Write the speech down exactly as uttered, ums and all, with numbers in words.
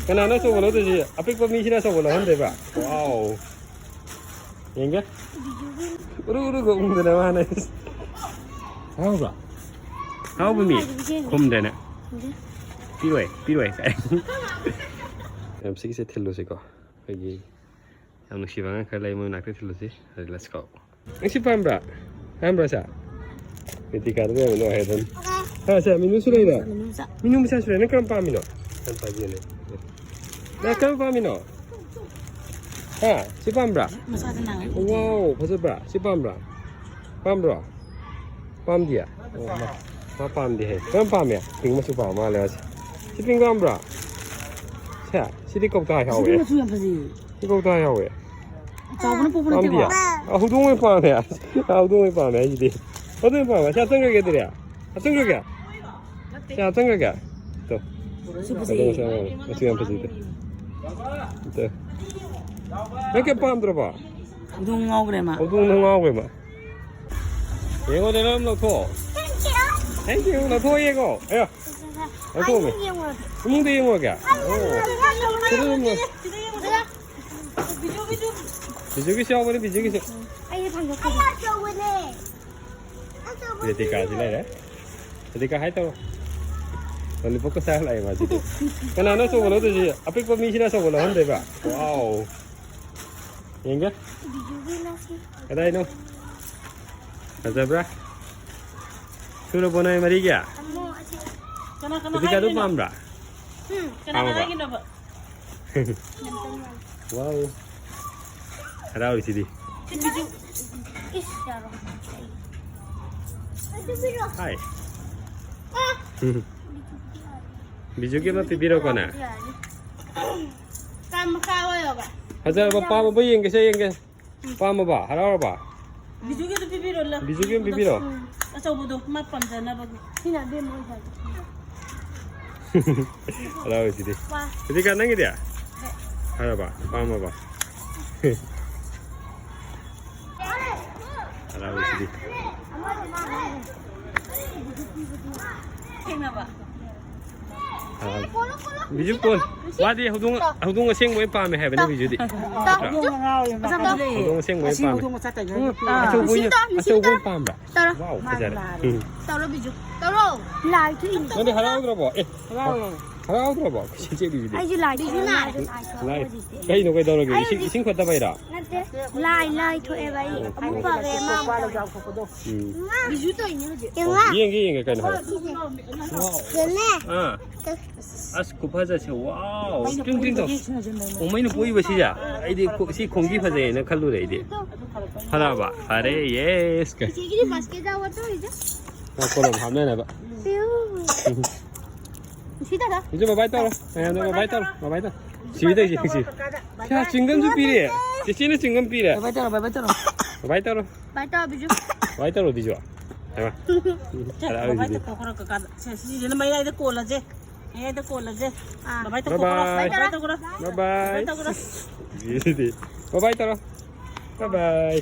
ꯀꯅꯥꯅꯣ ꯑꯆꯧꯕ ꯂꯧꯗꯣꯏꯁꯤ? ꯑꯄꯤꯛꯄ ꯃꯤꯁꯤꯅ ꯑꯆꯧꯕ ꯂꯧꯍꯟꯗꯣꯏꯕ? ꯋꯥꯎ꯫ ꯌꯦꯡꯒꯦ꯫ ꯎꯔꯨ ꯎꯔꯨꯒ ꯎꯪꯗꯅ ꯃꯥꯅ꯫ ꯍꯔꯥꯎꯕ꯭ꯔꯣ? ꯍꯔꯥꯎꯕ ꯃꯤ? ꯈꯨꯝꯗꯦꯅꯦ꯫ ꯄꯤꯔꯣꯏ, ꯄꯤꯔꯣꯏ꯫ ꯌꯥꯝ ꯁꯤꯒꯤꯁꯦ ꯊꯤꯜꯂꯨꯁꯤꯀꯣ꯫ ꯑꯩꯈꯣꯏꯒꯤ ꯌꯥꯝ ꯅꯨꯡꯁꯤꯕ ꯑꯉꯥꯡ ꯈꯔ ꯂꯩ, ꯃꯣꯏ ꯃꯅꯥꯛꯇ ꯊꯤꯜꯂꯨꯁꯤ꯫ ꯑꯗꯨ let's go꯫ ꯅꯪ ꯁꯤ ꯄꯥꯝꯕ꯭ꯔꯥ? ꯄꯥꯝꯕ꯭ꯔꯥ ꯁꯦ? ꯔꯤꯇꯤꯀꯥꯗꯣ ꯌꯥꯝ ꯅꯨꯡꯉꯥꯏ ꯑꯗꯨꯝ꯫ ꯍꯥ, ꯁꯦ, ꯃꯤꯅꯨꯁꯨ ꯂꯩꯔꯦ? ꯃꯤꯅꯨ ꯃꯆꯥ꯫ ꯃꯤꯅꯨ ꯃꯆꯥꯁꯨ ꯂꯩꯔꯦ꯫ ꯅꯪ ꯀꯔꯝ ꯄꯥꯝꯃꯤꯅꯣ? ꯌꯥꯝ ꯄꯥꯏꯕꯤꯌꯨꯅꯦ꯫ ꯅꯪ ꯀꯔꯝ ꯄꯥꯝꯃꯤꯅꯣ? ꯍꯥ? ꯁꯤ ꯄꯥꯝꯕ꯭ꯔꯥ? ꯃꯆꯥꯁꯦ ꯅꯥꯉꯩ ꯎꯗꯦ꯫ ꯋꯥꯎ, ꯐꯖꯕ꯭ꯔꯥ? ꯁꯤ ꯄꯥꯝꯕ꯭ꯔꯥ? ꯄꯥꯝꯕ꯭ꯔꯣ? ꯄꯥꯝꯗꯤꯌꯦ? ꯑꯣ, ꯃꯥ, ꯃꯥ ꯄꯥꯝꯗꯦ ꯍꯥꯏ꯫ ꯀꯔꯝ ꯄꯥꯝꯃꯦ? ꯄꯤꯡ ꯃꯆꯨ ꯄꯥꯝꯕ ꯃꯥꯜꯂꯦ ꯃꯥꯁꯦ꯫ ꯁꯤ ꯄꯤꯡ ꯄꯥꯝꯕ꯭ꯔꯥ? ꯁꯦ, ꯁꯤꯗꯤ ꯀꯧꯇꯥ ꯁꯤꯗꯤ ꯌꯥꯎꯋꯦ꯫ ꯃꯆꯨ ꯌꯥꯝ ꯐꯖꯩꯌꯦ꯫ ꯁꯤ ꯀꯧꯇꯥ ꯌꯥꯎꯋꯦ꯫ ꯆꯥꯎꯕꯅ ꯄꯣꯛꯄ ꯄꯥꯝꯗꯤꯌꯦ? ꯅꯠꯇꯦꯕ꯫ ꯑ, ꯍꯧꯗꯣꯡ ꯑꯣꯏꯅ ꯄꯥꯝꯃꯦ꯫ ꯑ, ꯍꯧꯗꯣꯡ ꯑꯣꯏꯅ ꯄꯥꯝꯃꯦ ꯍꯥꯏꯁꯤꯗꯤ꯫ ꯍꯧꯗꯣꯡ ꯑꯣꯏꯅ ꯄꯥꯝꯃꯦ꯫ ꯁꯤ ꯍꯥꯞꯆꯟꯈ꯭ꯔꯒꯦ ꯑꯗꯨꯗꯤ? ꯍꯥꯞꯆꯟꯈ꯭ꯔꯒꯦ? ꯁꯤ ꯍꯥꯞꯆꯟꯈ꯭ꯔꯒꯦ? ꯇꯣ꯫ ꯁꯤ ꯐꯖꯩꯌꯦ꯫ ꯍꯧꯗꯣꯡ ꯁꯤ ꯑꯉꯧꯕ꯫ ꯃꯆꯨ ꯌꯥꯝ ꯐꯖꯩꯗꯣ꯫ ꯇꯣ꯫ ꯅꯪ ꯀꯩꯝ ꯄꯥꯝꯗ꯭ꯔꯕꯣ? ꯍꯧꯗꯣꯡ ꯉꯥꯎꯈ꯭ꯔꯦ ꯃꯥ꯫ ꯍꯧꯗꯣꯡꯗꯣ ꯉꯥꯎꯈ꯭ꯔꯦ ꯃꯥ꯫ ꯌꯦꯡꯉꯣ, ꯅꯪ ꯑꯗꯨꯝ ꯂꯧꯊꯣꯛꯑꯣ꯫ Thank you, ꯂꯧꯊꯣꯛꯑꯣ ꯌꯦꯡꯉꯣ꯫ ꯑꯌꯥ꯫ ꯂꯧꯊꯣꯛꯑꯣꯃꯦ꯫ ꯏꯃꯨꯡꯗ ꯌꯦꯡꯉꯨꯔꯒꯦ? ꯑꯣ꯫ ꯁꯤꯗ ꯑꯗꯨꯝ ꯂꯧ-, ꯕꯤꯖꯨꯒꯤꯁꯨ ꯌꯥꯎꯕꯅꯦ, ꯕꯤꯖꯨꯒꯤꯁꯨ꯫ ꯑꯩ ꯐꯪꯒꯦ꯫ ꯔꯤꯇꯤꯀꯥꯁꯤ ꯂꯩꯔꯦ꯫ ꯔꯤꯇꯤꯀꯥ ꯍꯥꯏ ꯇꯧꯔꯣ꯫ Lollipop ꯀ ꯆꯥꯔ ꯂꯥꯛꯑꯦ ꯃꯥꯁꯤꯗꯤ꯫ ꯀꯅꯥꯅꯣ ꯑꯆꯧꯕ ꯂꯧꯗꯣꯏꯁꯤ? ꯑꯄꯤꯛꯄ ꯃꯤꯁꯤꯅ ꯑꯆꯧꯕ ꯂꯧꯍꯟꯗꯣꯏꯕ? ꯋꯥꯎ꯫ ꯌꯦꯡꯒꯦ꯫ ꯕꯤꯖꯨꯒꯤ ꯂꯧꯁꯤ꯫ ꯀꯗꯥꯏꯅꯣ? ꯐꯖꯕ꯭ꯔꯥ? ꯁꯨꯔꯕꯣ ꯅꯣꯏ ꯃꯔꯤꯒꯤ? ꯑꯃꯣ, ꯑꯁꯤ꯫ ꯀꯅꯥ ꯀꯅꯥ ꯔꯤꯇꯤꯀꯥꯗꯨ ꯍꯥꯏꯔꯤꯅꯣ? ꯄꯥꯝꯕ꯭ꯔꯥ? ꯎꯝ꯫ ꯀꯅꯥ ꯄꯥꯝꯃꯕ? ꯍꯥꯏꯒꯤꯅꯣꯕ? ꯌꯥꯝ ꯇꯝꯃꯦ꯫ ꯋꯥꯎ꯫ ꯍꯔꯥꯎꯔꯤꯁꯤꯗꯤ꯫ ꯁꯤ ꯕꯤꯖꯨ꯫ ꯏꯁ, ꯌꯥꯔꯣ꯫ ꯑꯗꯨ ꯄꯤꯔꯣ꯫ ꯍꯥꯏ꯫ ꯑ꯫ ꯕꯤꯖꯨꯒꯤ ꯑꯃ ꯄꯤꯕꯤꯔꯣꯀꯣ ꯅꯪ꯫ ꯌꯥꯔꯅꯤ꯫ ꯀꯥ ꯃꯈꯥ ꯑꯣꯏꯌꯣꯕ꯫ ꯐꯖꯔꯕ, ꯄꯥꯝꯃꯕ ꯌꯦꯡꯒꯦꯁꯦ, ꯌꯦꯡꯒꯦ꯫ ꯄꯥꯝꯃꯕ? ꯍꯔꯥꯎꯔꯕ? ꯕꯤꯖꯨꯒꯤ ꯑꯗꯨ ꯄꯤꯕꯤꯔꯣ, ꯂ-, ꯕꯤꯖꯨꯒꯤ ꯑꯃ ꯄꯤꯕꯤꯔꯣ꯫ ꯎꯝ, ꯑꯆꯧꯕꯗꯣ, ꯃꯥ ꯄꯥꯝꯖꯅꯕꯒꯤ꯫ ꯁꯤꯅ ꯑꯕꯦꯝꯃ ꯑꯣꯏ ꯍꯥꯏꯕ꯫ ꯍꯔꯥꯎꯔꯤꯁꯤꯗꯤ꯫ ꯋꯥ꯫ ꯔꯤꯇꯤꯀꯥ, ꯅꯪꯒꯤꯗꯤ? ꯍꯣꯏ꯫ ꯍꯔꯥꯎꯔꯕ? ꯄꯥꯝꯃꯕ? ꯍꯔꯥꯎꯔꯤꯁꯤꯗꯤ꯫ ꯊꯦꯡꯅꯕ꯫ ꯕꯤꯖꯨ ꯀꯣꯟ꯫ ꯃꯥꯗꯤ ꯍꯧꯗꯣꯡ, ꯍꯧꯗꯣꯡ ꯑꯁꯦꯡꯕ ꯑꯣꯏꯅ ꯄꯥꯝꯃꯦ ꯍꯥꯏꯕꯅꯦ ꯕꯤꯖꯨꯗꯤ꯫ ꯍꯧꯗꯣꯡ ꯑꯁꯦꯡꯕ ꯑꯣꯏꯅ ꯄꯥꯝꯃꯦ꯫ ꯑꯆꯧꯕ ꯑꯣꯏꯅ, ꯑꯆꯧꯕ ꯑꯣꯏꯅ ꯄꯥꯝꯕ꯭ꯔꯥ? ꯇꯧꯔꯣ꯫ ꯋꯥꯎ, ꯐꯖꯔꯦ꯫ ꯎꯝ꯫ ꯇꯧꯔꯣ ꯕꯤꯖꯨ꯫ ꯇꯧꯔꯣ꯫ ꯂꯥꯏ ꯊꯣꯛꯏꯅꯦ꯫ ꯅꯪꯗꯤ ꯍꯔꯥꯎꯗ꯭ꯔꯕꯣ? ꯑꯦ, ꯍꯔꯥꯎꯗ꯭ꯔꯕꯣ? ꯀꯩꯁꯨ ꯆꯦꯜꯂꯤꯗꯨꯗꯤ꯫ ꯑꯩꯁꯨ ꯂꯥꯏ ꯊꯣꯛꯏꯅꯦ꯫ ꯂꯥꯏ꯫ ꯀꯩꯅꯣ ꯀꯩꯗꯧꯔꯒꯦ? ꯏꯁꯤꯡ, ꯏꯁꯤꯡ ꯈꯣꯠꯇꯕꯩꯔꯥ? ꯅꯠꯇꯦ꯫ ꯂꯥꯏ, ꯂꯥꯏ ꯊꯣꯛꯑꯦꯕ ꯑꯩ꯫ ꯑꯃꯨꯛ ꯐꯈ꯭ꯔꯦ ꯃꯥ꯫ ꯎꯝ꯫ ꯕꯤꯖꯨ ꯇꯧꯔꯤꯅꯦ ꯍꯧꯖꯤꯛ꯫ ꯌꯦꯡꯉꯦ꯫ ꯌꯦꯡꯒꯦ, ꯌꯦꯡꯒꯦ ꯀꯩꯅꯣ ꯍꯥꯏꯔꯣ꯫ ꯌꯦꯡꯉꯦ꯫ ꯑꯥ꯫ ꯑꯁ, ꯈꯨꯐꯖꯁꯦ, ꯋꯥꯎ꯫ ꯇ꯭ꯔꯤꯡ ꯇ꯭ꯔꯤꯡ ꯇꯧ꯫ ꯑꯣ, ꯃꯩꯅ ꯄꯣꯛꯏꯕ ꯁꯤꯁꯦ? ꯑꯩꯗꯤ ꯈꯣ-, ꯁꯤ ꯈꯣꯡꯕꯤ ꯐꯖꯩꯌꯦꯅ ꯈꯜꯂꯨꯔꯦ ꯑꯩꯗꯤ꯫ ꯐꯔꯕ? ꯐꯔꯦ, ꯌꯦꯁ꯫ ꯏꯆꯦꯒꯤꯗꯤ ꯕꯥꯁꯀꯦꯠ ꯌꯥꯎꯕ ꯇꯧꯔꯤꯁꯦ꯫ ꯃꯥ ꯀꯣꯂꯣꯝ ꯍꯥꯞꯅꯅꯕ꯫ ꯄꯤꯌꯨ꯫ ꯁꯤ ꯇꯥꯗ꯫ ꯏꯆꯦ, ꯕꯥꯏ ꯕꯥꯏ ꯇꯧꯔꯣ꯫ ꯃꯌꯥꯝꯗ ꯕꯥꯏ ꯕꯥꯏ ꯇꯧꯔꯣ꯫ ꯕꯥꯏ ꯕꯥꯏ ꯇꯧꯔꯣ꯫ ꯁꯤꯗ ꯌꯦꯡꯁꯤ꯫ ꯁꯤ ꯆ꯭ꯋꯤꯡꯒꯝꯁꯨ ꯄꯤꯔꯦ꯫ ꯆꯦꯆꯦꯅ ꯆ꯭ꯋꯤꯡꯒꯝ ꯄꯤꯔꯦ꯫ ꯕꯥꯏ ꯕꯥꯏ ꯇꯧꯔꯣ, ꯕꯥꯏ ꯕꯥꯏ ꯇꯧꯔꯣ꯫ ꯕꯥꯏ ꯇꯧꯔꯣ, ꯕꯤꯖꯨ꯫ ꯕꯥꯏ ꯇꯧꯔꯣ, ꯕꯤꯖꯨ꯫ ꯍꯩꯃꯥ꯫ ꯁꯦ, ꯍꯔꯥꯎꯔꯤꯁꯤꯗꯤ꯫ ꯕꯥꯏ ꯇꯧꯊꯣꯛꯈ꯭ꯔꯣ, ꯀꯀꯥꯗ꯫ ꯁꯦ, ꯁꯤꯁꯤꯅ ꯃꯌꯥꯏꯗ ꯀꯣꯜꯂꯁꯦ꯫ ꯃꯌꯥꯏꯗ ꯀꯣꯜꯂꯁꯦ꯫ ꯑꯥ꯫ ꯕꯥꯏ ꯕꯥꯏ ꯇꯧꯊꯣꯛꯈ꯭ꯔꯣ꯫ ꯕꯥꯏ꯫ ꯕꯥꯏ ꯇꯧꯈ꯭ꯔꯣ꯫ ꯕꯥꯏ ꯕꯥꯏ꯫ ꯕꯥꯏ ꯇꯧꯈ꯭ꯔꯣ꯫ ꯁꯤꯗꯤ꯫ ꯕꯥꯏ ꯕꯥꯏ ꯇꯧꯔꯣ꯫ ꯕꯥꯏ ꯕꯥꯏ꯫